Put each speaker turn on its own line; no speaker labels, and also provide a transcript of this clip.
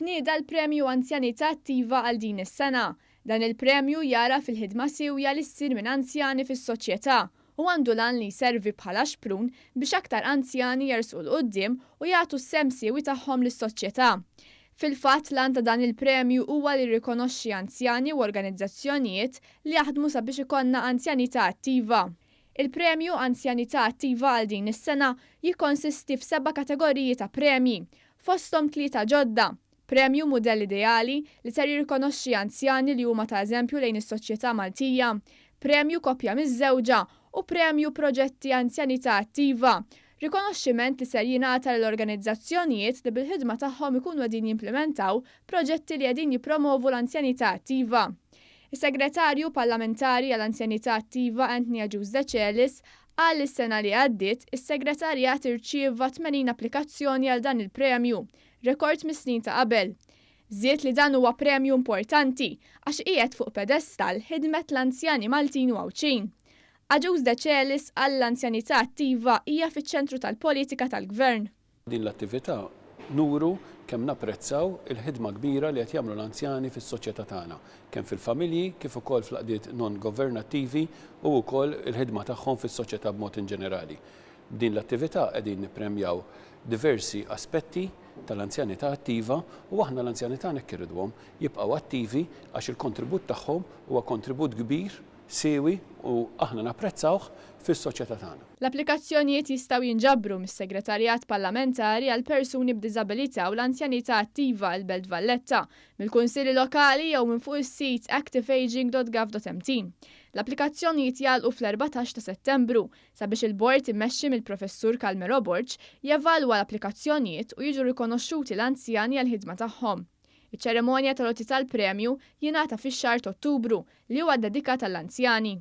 Tnieda l-Premju Anzjanità Attiva għal din is-sena. Dan il-premju jagħraf il-ħidma siewja li ssir minn anzjani fis-soċjetà u għandu l-għan li jservi bħala xprun biex aktar anzjani jersqu 'l quddiem u jagħtu s-sehem siewi tagħhom lis-soċjetà. Fil-fatt, l-għan ta' dan il-premju huwa li jirrikonoxxi anzjani u organizzazzjonijiet li jaħdmu sabiex ikollna anzjanità attiva. Il-Premju Anzjanità Attiva għal din is-sena jikkonsisti f'seba' kategoriji ta' premji, fosthom tlieta ġodda, Premju Mudell Ideali, li ser jirrikonoxxi anzjani li huma ta' eżempju lejn is-soċjetà Maltija, Premju Koppja Miżżewġa u Premju Proġetti Anzjanità Attiva, rikonoxximent li ser jingħata lil organizzazzjonijiet li bil-ħidma tagħhom ikunu qegħdin jimplimentaw proġetti li qegħdin jippromovu l-anzjanità attiva. Is-Segretarju Parlamentari għall-Anzjanità Attiva Anthony Agius Decelis qal li s-sena li għaddiet, is-Segretarjat irċieva 80 applikazzjoni għal dan il-premju, rekord mis-snin ta' qabel. Żied li dan huwa premju importanti għax qiegħed fuq pedestall ħidmet l-anzjani Maltin u Għawdxin. Agius Decelis qal li l-anzjanità attiva hija fiċ-ċentru tal-politika tal-Gvern.
Din l-attività nuru kemm napprezzaw il-ħidma kbira li qed jagħmlu l-anzjani fis-soċjetà tagħna, kemm fil-familji kif ukoll fl-għaqdiet non-governattivi u wkoll il-ħidma tagħhom fis-soċjetà b'mod inġenerali. B'din l-attività qegħdin nippremjaw diversi aspetti tal-anzjanità attiva u aħna l-anzjani tagħna hekk irriduhom, jibqgħu attivi għax il-kontribut tagħhom huwa kontribut kbir siewi u aħna napprezzawh fis-soċjetà tagħna.
L-applikazzjonijiet jistgħu jinġabru mis-Segretarjat Parlamentari għall-Persuni b'Diżabilità u l-Anzjanità Attiva, il-Belt Valletta, mill-Kunsilli Lokali jew minn fuq is-sit activeageing.gov.mt. L-applikazzjonijiet jagħlqu fl-14 ta' Settembru sabiex il-bord immexxi mill-Professur Calmero Borg jevalwa l-applikazzjonijiet u jiġu rikonoxxuti l-anzjani għall-ħidma tagħhom. Iċ-ċerimonja tal-għoti tal-premju jingħata fix-xahar t'Ottubru li huwa ddedikat għall-anzjani.